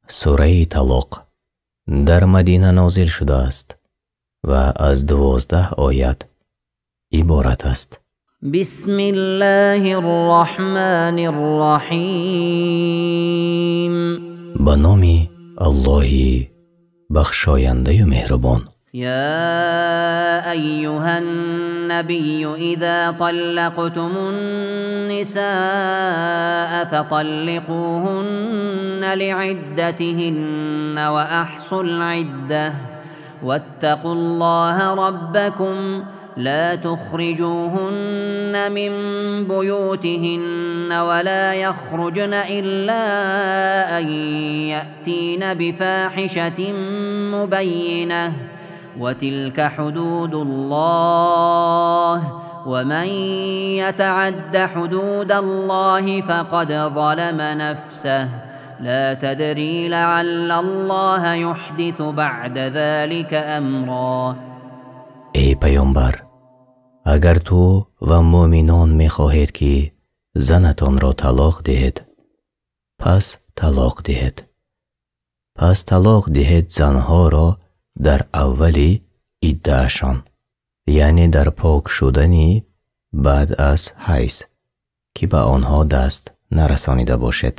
Сураи Талоқ дар Мадина нозил шудааст ва аз 12 оят иборат аст. Бисмиллаҳир-раҳмонир-раҳим. Ба номи Аллоҳи бахшояндаю меҳрубон. يا أيها النبي إذا طلقتم النساء فطلقوهن لعدتهن وأحصوا العدة واتقوا الله ربكم لا تخرجوهن من بيوتهن ولا يخرجن إلا أن يأتين بفاحشة مبينة وتلك حدود الله ومن يتعد حدود الله فقد ظلم نفسه لا تدري لعل الله يحدث بعد ذلك أمرا. Эй паёмбар, агар ту ва муъминон мехоҳед, ки занатонро талоқ диҳед, пас талоқ диҳед. Пас талоқ диҳед занҳоро дар аввали иддаашон, яъне дар пок шудани баъд аз ҳайз, ки ба онҳо даст нарасонида бошед,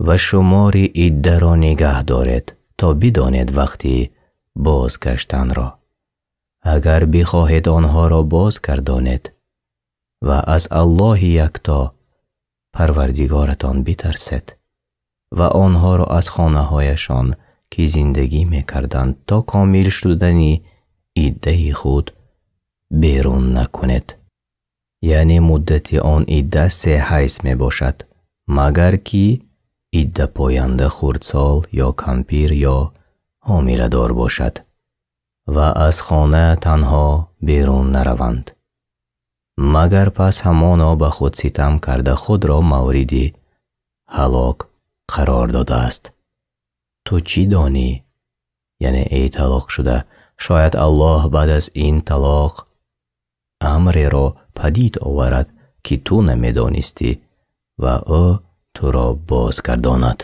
ва шумори иддаро нигаҳ доред, то бидонед вақти бозгаштанро. Агар бихоҳед онҳоро бозгардонед ва аз Аллоҳи якто Парвардигоратон битарсед ва онҳоро аз хонаҳояшон, ки зиндагӣ мекарданд, то комил шудани иддаи худ берун накунед. Яъне муддати он идда 3 ҳайз мебошад, магар ки иддапоянда хурдсол ё кампир ё ҳомиладор бошад ва аз хона танҳо берун нараванд, магар пас ҳамоно ба худ ситам карда худро мавриди ҳалок қарор додааст. Ту чӣ донӣ? Яъне эй талоқ шуда, шояд Аллоҳ баъд аз ин талоқ амреро падид оварад, ки ту намедонистӣ ва ӯ туро бозгардонад.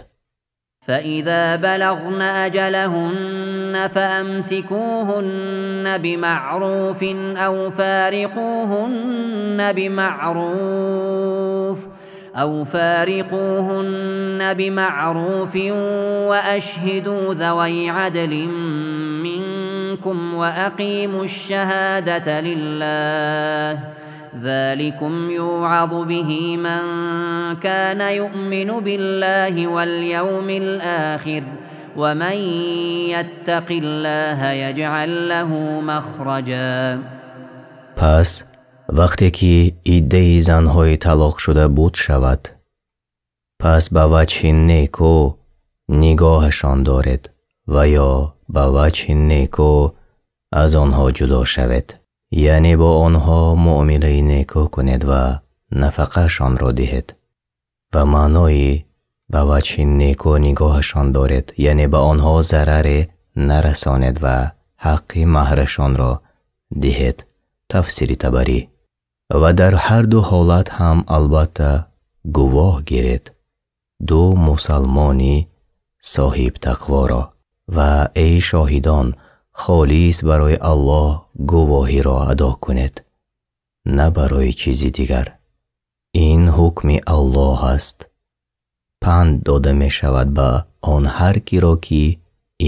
فإذا بلغن أجلهن فأمسكوهن بمعروف أو فارقوهن بمعروف وأشهدوا ذوي عدل منكم وأقيموا الشهادة لله ذلكم يوعظ به من كان يؤمن بالله واليوم الآخر ومن يتق الله يجعل له مخرجا. Пас вақте ки иддаи занҳои талоқ шуда буд шавад, пас ба ваҷҳи неку нигоҳашон доред ва ё ба ваҷҳи неку аз онҳо ҷудо шавед, яъне бо онҳо муомилаи неку кунед ва нафақаашонро диҳед. Ва маънои ба ваҷҳи неку нигоҳашон доред, яъне ба онҳо зараре нарасонед ва ҳаққи маҳрашонро диҳед. Тафсири Табарӣ. Ва дар ҳар ду ҳолат ҳам албатта гувоҳ гиред ду мусалмони соҳиб тақворо. Ва эй шоҳидон, холис барои Аллоҳ гувоҳиро адо кунед, на барои чизи дигар. Ин ҳукми Аллоҳ аст. Панд дода мешавад ба он ҳар киро, ки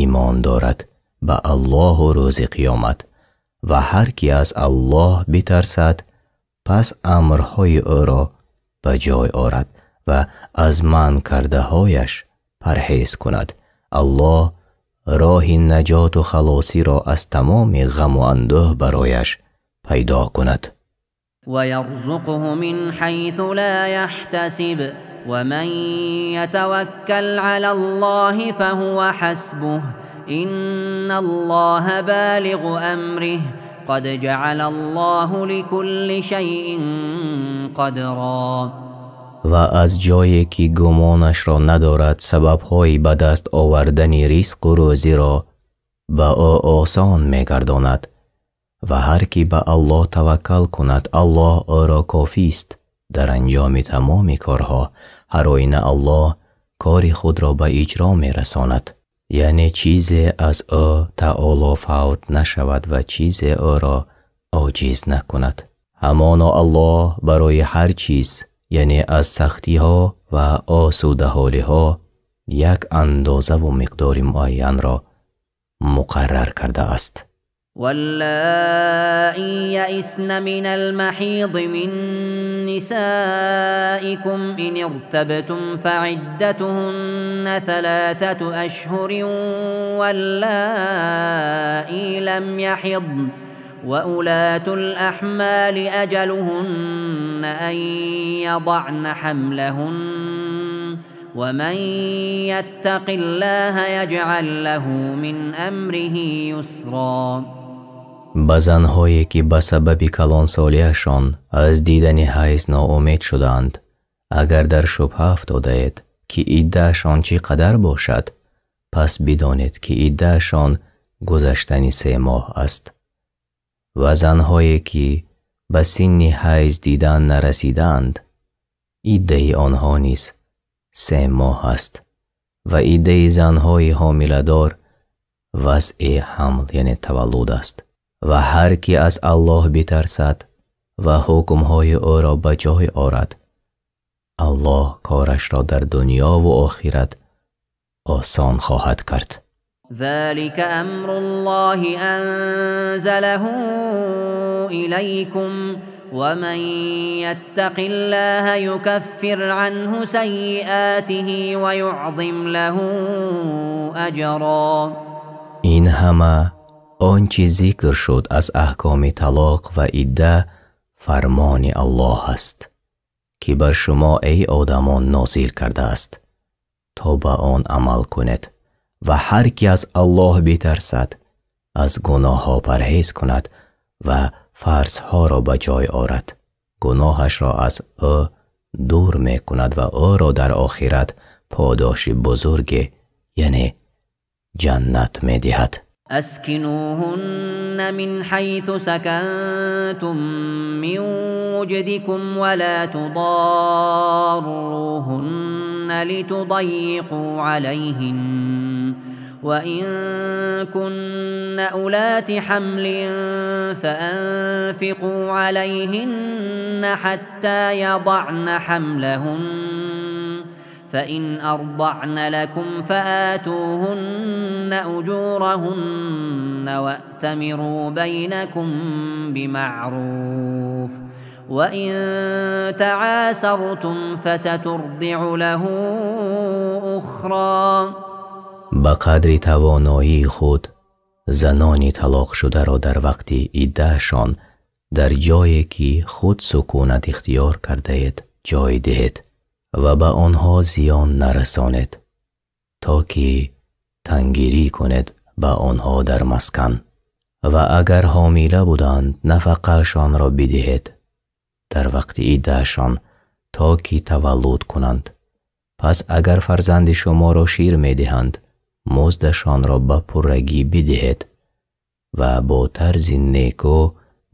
имон дорад ба Аллоҳу рӯзи қиёмат, ва ҳар ки аз Аллоҳ битарсад, пас амрҳои ӯро ба ҷой орад ва аз манъ кардаҳояш парҳез кунад. Аллоҳ роҳи наҷоту халосиро аз тамоми ғаму андӯҳ барояш пайдо кунад. ويرزقه من حيث لا يحتسب ومن يتوكل على الله فهو حسبه إن الله بالغ أمره قد جعل الله لكل شيء قدرا. Ва аз ҷое ки гумонашро надорад, сабабҳои ба даст овардани ризқу рӯзиро ба ӯ осон мегардонад. Ва ҳар ки ба Аллоҳ таваккал кунад, Аллоҳ ӯро кофист дар анҷоми тамоми корҳо. Ҳар оина Аллоҳ кори худро ба иҷро мерасонад, яъне чизе аз ӯ таоло фавт нашавад ва чизе ӯро оҷиз накунад. Ҳамоно Аллоҳ барои ҳар чиз, яъне аз сахтиҳо ва осудаҳолиҳо, як андозаву миқдори муайянро муқаррар кардааст. واللائي يئسن من المحيض من نسائكم إن ارتبتم فعدتهن 3 أشهر واللائي لم يحضن وأولاة الأحمال أجلهن أن يضعن حملهن ومن يتق الله يجعل له من أمره يسرا. Ба занҳое ки ба сабаби калонсолиашон аз дидани ҳайз ноумед шудаанд, агар дар шубҳа афтодаед ки иддаашон чӣ қадар бошад, пас бидонед ки иддаашон гузаштани 3 моҳ аст. Ва занҳое ки ба синни ҳайз дидан нарасидаанд, иддаи онҳо низ 3 моҳ аст. Ва иддаи занҳои ҳомиладор вазъи ҳамл, яъне таваллуд аст. Ва ҳар ки аз Аллоҳ битарсад ва ҳукмҳои ӯро ба ҷой орад, Аллоҳ корашро дар дунёву охират осон хоҳад кард. ذلك أمر الله أنزله إليكم ومن يتق الله يكفر عنه سيئاته ويعظم له أجرا. Ин ҳама он чи зикр шуд аз аҳкоми талоқ ва идда фармони Аллоҳ аст, ки бар шумо эй одамон нозил кардааст, то ба он амал кунед. Ва ҳар ки аз Аллоҳ битарсад, аз гуноҳҳо парҳез кунад ва фарзҳоро ба ҷой орад, гуноҳашро аз ӯ дур мекунад ва ӯро дар охират подоши бузурге, яъне ҷаннат медиҳад. أسكنوهن من حيث سكنتم من وجدكم ولا تضاروهن لتضيقوا عليهن وإن كن أولات حمل فأنفقوا عليهن حتى يضعن حملهن فإن أرضعن لكم فآتوهن أجورهن وأتمروا بينكم بمعروف وإن تعاسرتم فسترضع له أخرى. Ба қадри тавоноии худ занони талоқшударо дар вақти иддаашон дар ҷое ки худ сукунат ихтиёр кардаед ҷой диҳед ва ба онҳо зиён нарасонед, то ки тангирӣ кунед ба онҳо дар маскан. Ва агар ҳомила буданд, нафақаашонро бидиҳед дар вақти иддаашон, то ки таваллуд кунанд. Пас агар фарзанди шуморо шир медиҳанд, муздашонро ба пуррагӣ бидиҳед ва бо тарзи неку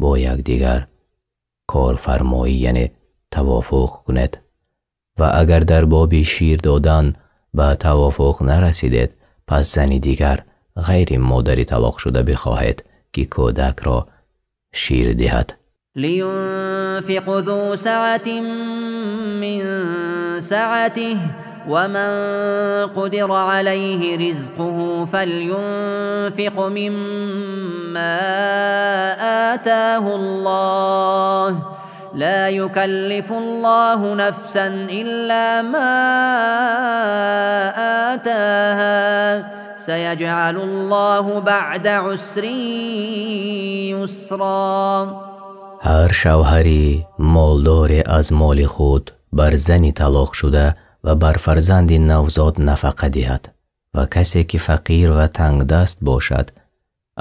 бо якдигар корфармоӣ, яъне тавофуқ кунед. Ва агар дар боби шир додан ба тавофуқ нарасидед, пас зани дигар ғайри модари талоқшуда бихоҳед ки кӯдакро шир диҳад. لينفق ذو سعة من سعته ومن قدر عليه رزقه فلينفق مما آتاه الله لا يكلف الله نفسا إلا ما آتاها سيجعل الله بعد عسر يسرا. Ҳар шавҳари молдоре аз моли худ бар зани талоқшуда ва бар фарзанди навзод нафақа диҳад ва касе ки фақир ва тангдаст бошад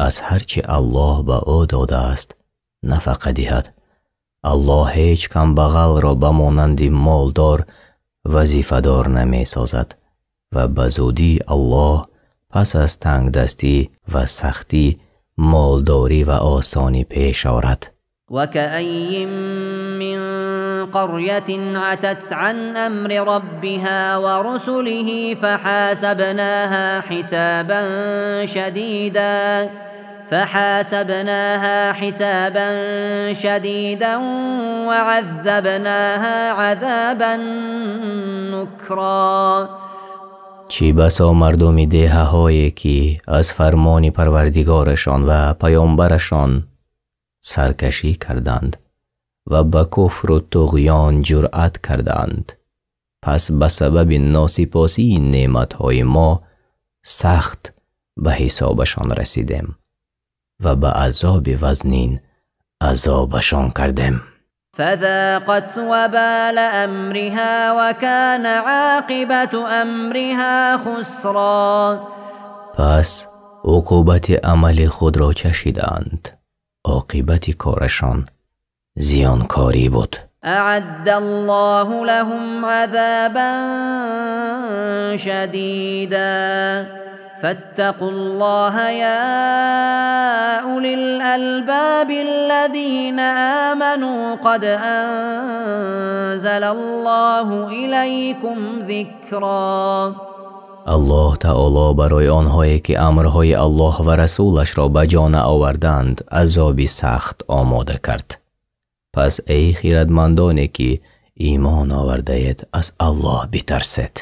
аз ҳар чи Аллоҳ ба ӯ додааст нафақа диҳад. Аллоҳ ҳеҷ камбағалро ба монанди молдор вазифадор намесозад ва ба зудӣ Аллоҳ пас аз тангдастӣ ва сахтӣ молдорӣ ва осонӣ пеш орад. وكأي من قرية عتت عن أمر ربها ورسله فحاسبناها حسابا شديدا وعذبناها عذابا نكرا. Чӣ басо мардуми деҳаҳое ки аз фармони Парвардигорашон ва паёмбарашон саркашӣ карданд ва ба куфру туғён ҷуръат карданд, пас ба сабаби носипосии неъматҳои мо сахт ба ҳисобашон расидем ва ба азоби вазнин азобашон кардем. فذاقت وبال أمرها وكان عاقبة أمرها خسرا. Пас уқубати амали худро чашиданд, оқибати корашон зиёнкорӣ буд. أعد الله لهم عذابا شديدا فاتقوا الله يا أولي الألباب الذين آمنوا قد أنزل الله إليكم ذكرا. Аллоҳ таоло барои онҳое ки амрҳои Аллоҳ ва расулашро ба ҷо наоварданд азоби сахт омода кард. Пас эй хирадмандоне ки имон овардаед, аз Аллоҳ битарсед.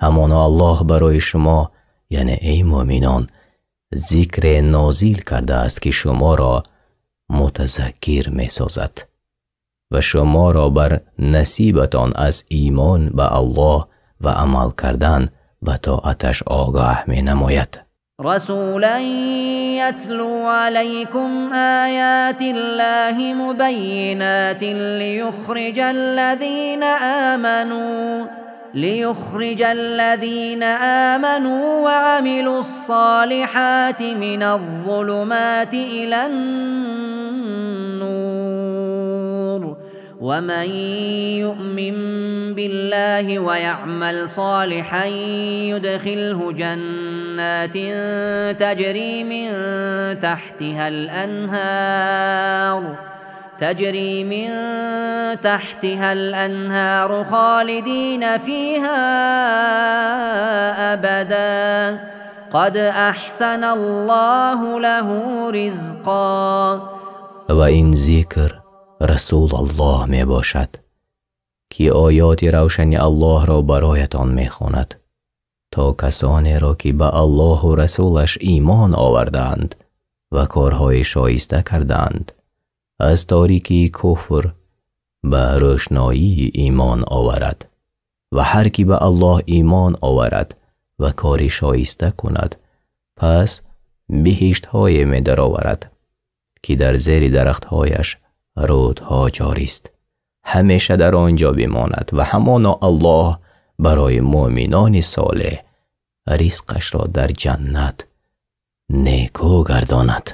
Ҳамоно Аллоҳ барои шумо, яъне эй муъминон, зикре нозил кардааст ки шуморо мутазаккир месозад ва шуморо бар насибатон аз имон ба Аллоҳ ва амал кардан ба тоаташ огаҳ менамояд. رسولا يتلو عليكم آيات الله مبينات ليخرج الذين آمنوا وعملوا الصالحات من الظلمات إلى النور ومن يؤمن بالله ويعمل صالحا يدخله جنات تجري من تحتها الأنهار خالدين فيها أبدا قد أحسن الله له رزقا. Ва ин зикр Расул Аллоҳ мебошад ки оёти равшани Аллоҳро бароятон мехонад то касонеро ки ба Аллоҳу расулаш имон овардаанд ва корҳои шоиста кардаанд аз торикии куфр ба рӯшноии имон оварад ва ҳар ки ба Аллоҳ имон оварад ва кори шоиста кунад, пас биҳиштҳое медароварад ки дар зери дарахтҳояш рӯдҳо ҷорист, ҳамеша дар он ҷо бимонад ва ҳамоно Аллоҳ барои муъминони солеҳ ризқашро дар ҷаннат некӯ гардонад.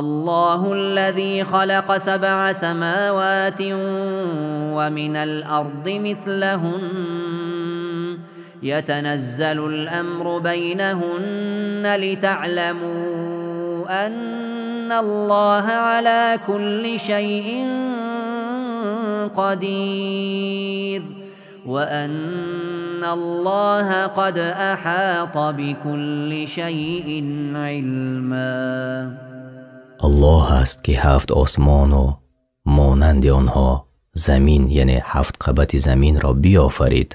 الله الذي خلق 7 سماوات ومن الأرض مثلهن يتنزل الأمر بينهن لتعلموا أن الله على كل شيء قدير وأن الله قد أحاط بكل شيء علما. Аллоҳ аст ки 7 осмону монанди онҳо замин, яъне 7 қабати заминро биёфарид.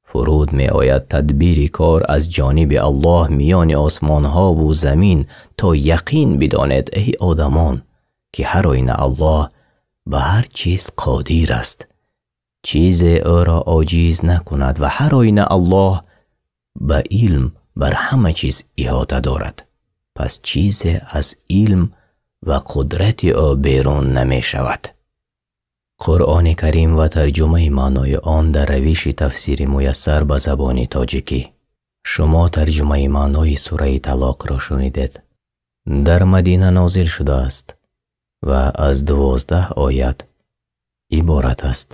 Фуруд меояд тадбири кор аз ҷониби Аллоҳ миёни осмонҳову замин то яқин бидонед, эй одамон, ки ҳар оина Аллоҳ ба ҳар чиз қодир аст, чизе ӯро оҷиз накунад ва ҳар оина Аллоҳ ба илм бар ҳама чиз иҳота дорад. Пас чизе аз илм ва қудрати ӯ берун намешавад. Қуръони Карим ва тарҷумаи маънои он дар равиши тафсири муяссар ба забони тоҷикӣ. Шумо тарҷумаи маънои сураи Талоқро шунидед. Дар Мадина нозил шудааст ва аз 12 оят иборат аст.